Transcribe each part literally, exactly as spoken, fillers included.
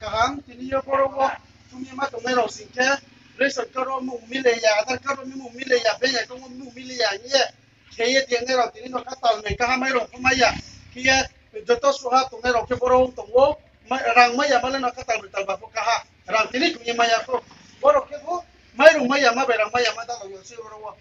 Kaham, tini yo boro wo tumi ma tongnai rao sing khe, ration card wo mung mile ya, Aadhaar card wo mung mile ya, bank account wo mung mile ya hing ye, khe ye tiangnai rao tini no khatal noi kaha mairung pho mai ya. Khe ye joto suha tongnai rao khe boro ong tong ou, ma-, rang mai ya ma le no khatal noi talba pho kaha. Rang tini tong ye mai ya pho. Boro khe bo mairung mai ya ma bai rang mai ya ma dalao yo se boro wo.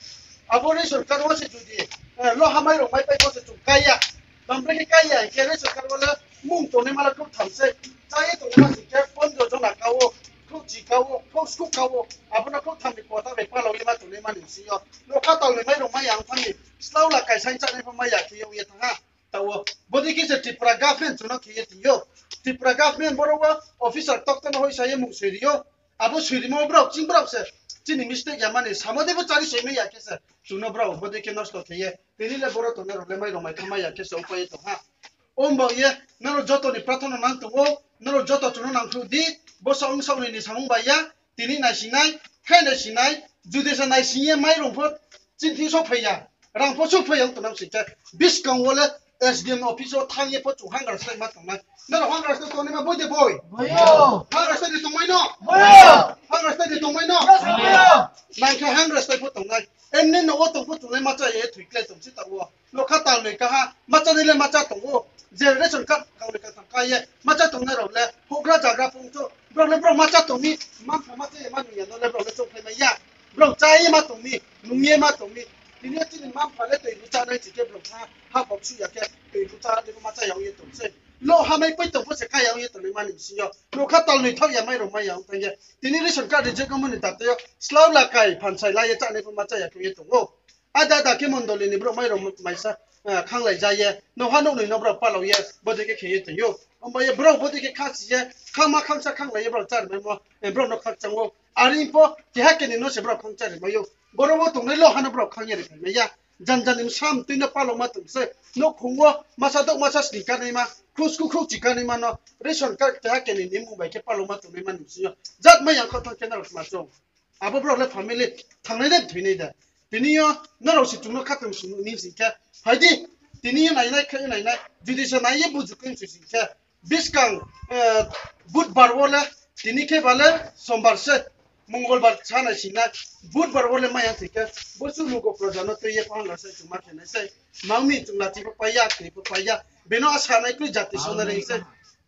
Abo ration card wo se judi, eh, loha mairung mai pai pho se chung kai ya. Bambre khe kai ya hing khe ration card wo le mung tongnai ma le khrouh tham se. Chá ye tongnai ma sing khe pondro jona ka wo, khrouhchi ka wo, khrouh skuh ka wo. Abo no khrouh tham ni kota bai palao ye ma tongnai ma ni sing yo. Nokha tal ni mairung mai ya ong thanng ni. Slao la kai saing chánai pho mai ya khe ye ong ye thanng ha. Taoh wo. Bodei khe se Tripura government chung no khe ye tong ou. Tripura government boro wo officer doctor no hoihsa ye mung soi ri ou. Abo soi rimo brao, ching brao se. Chini mistake ya mani, samo dei bo chári soi mai ya khe se. Chung no brao bodei khe nosto khe ye. Tini le boro tongnai rao le mairung mai thanng mai ya khe se ongpai ye tong ha. Ong bao ye, nrao joto ni prathana nang tong ou, nrao joto chung no nangkhruh di, bo saoh ong saoh noi ni samung bai ya, tini naisingnai, khai naisingnai, judi se naising ye mairung pho chini thing souhphai ya, rang pho souhphai ya ong tongnang sing khe, buskang wo le S D M office wo thanng ye pho chung hunger strike ma tongnai. Nrao hunger strike tongnaima boi de boi? Hunger strike de tongmai no? Hunger strike de tongmai no? Nang khe hunger strike pho tongnai. Emni no wo tong pho chung le ma chá ye thoi klái tong se taoh wo. Nokha tal noi kaha, ma chánai le ma chá tong ou. Je ration card kang noi kangtham ka ye, ma chá tongnai rao le, houhgra zagra pho ong thou. Brao le brao ma chá tong mi, mma-mpha ma chá ye ma nung ya no le brao le choungkhlai mai ya. Brao chá ye ma tong mi, nung ye ma tong mi. Tini yo chini mma-mpha le toi ru chánai sing khe brao ha, ha kok suh ya khe, toi ru chá le ma chá ya ong ye tong se. Loha mai pai tong pho se ka ya ong ye tongnai ma ni sing yo. Nokha tal noi thaoh ya mairung mai ya ong thanng ye. Tini ration card reject ongmo ni dato yo, slao la kai phansai la ye chánai pho ma chá ya khe ye tong ou. Ada ada khe mondoli ni brouh mairung maisa, eh, khanglai ja ye, nouhha nouhnoi no brao palao ye, bodei khe khe ye tong ou. Ongba ye brao bodei khe khasi ye, khangma khangsa khanglai ye brao chári maimo, eh, brao no khakchang ou. Are pho keha keni no se brao khang chári mai ou. Boro wo tongnai loha no brao khang ye ri phai mai ya. Jan jan ni bsa mtui no palao ma tong se, nouhkhong wo masa douh masa sni kanaima, khrouh skuh khrouhchi kanaima no, ration card keha keni ni mmung bai khe palao ma tongnai ma ni bsing yo. Jat mai yang kho thanng khe nrao tma chung. Abo brao le family thanngnai de, thoinai de. Tini yo nrao se chung no khatong sung ni sing khe, phai di, tini yo nainai, khe nainai, judi se nai ye buju khe sing khe, buskang, eh, Budbar wo le, tini khe ba le Sombar se, Mongolbar sa nai sing nai, Budbar wo le mai ya sing khe, bosuh lugo proja no tui ye pho hunger strike chung ma khe nai sei, ma ong mi chung lachi pho pai ya, kri pho pai ya, beno asa nai kroi jati song nai sei.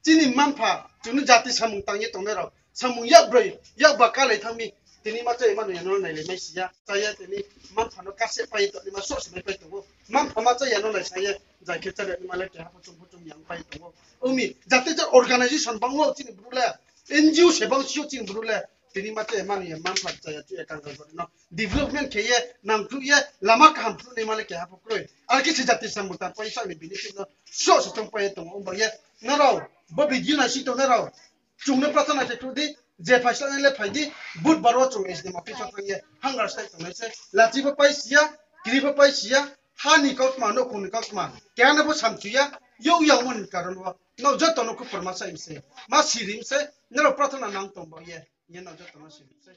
Chini mma-mpha, chung no jati samung tang ye tongnai rao, samung yak broi, yak ba kalai thanng mi, tini ma chá ye ma nung ya no nailai mai si ya, chá ye tini mma-mpha no kase pai ye tongnaima soh se mai pai tong ou, mma-mpha ma chá ya no naisa ye, jai khe chári naima le keha pho chung pho chung yang pai tong ou. Ong mi, jati cha organisation bang ou chini Bru le, N G O se bang si ou chini Bru le, tini ma chá ye ma nung ya mma-mpha chá ya chu ye kangal bari no development khe ye, nangkhruh ye, lama kaham phruh naima le keha pho kroi. Are khe se jati samung tang pai ye sa ni benefit no soh se chung pai ye tong ou, ongba ye, nrao, bo video naising tongnai rao, chung no prathana khe khruh di, je phai sa nai le phai di, Budbar wo chung S D M office wo thanng ye, hunger strike tongnai se, lachi pho pai si ya, kri pho pai si ya, ha ni kautma, nouhkhong ni kautma, keha no pho samchu ya, yak yagmo ni karon wo, nrao joto no khuporma sa mi se, ma siri mi se, nrao prathana nang tong bao ye, hing ye nrao joto no siri mi se.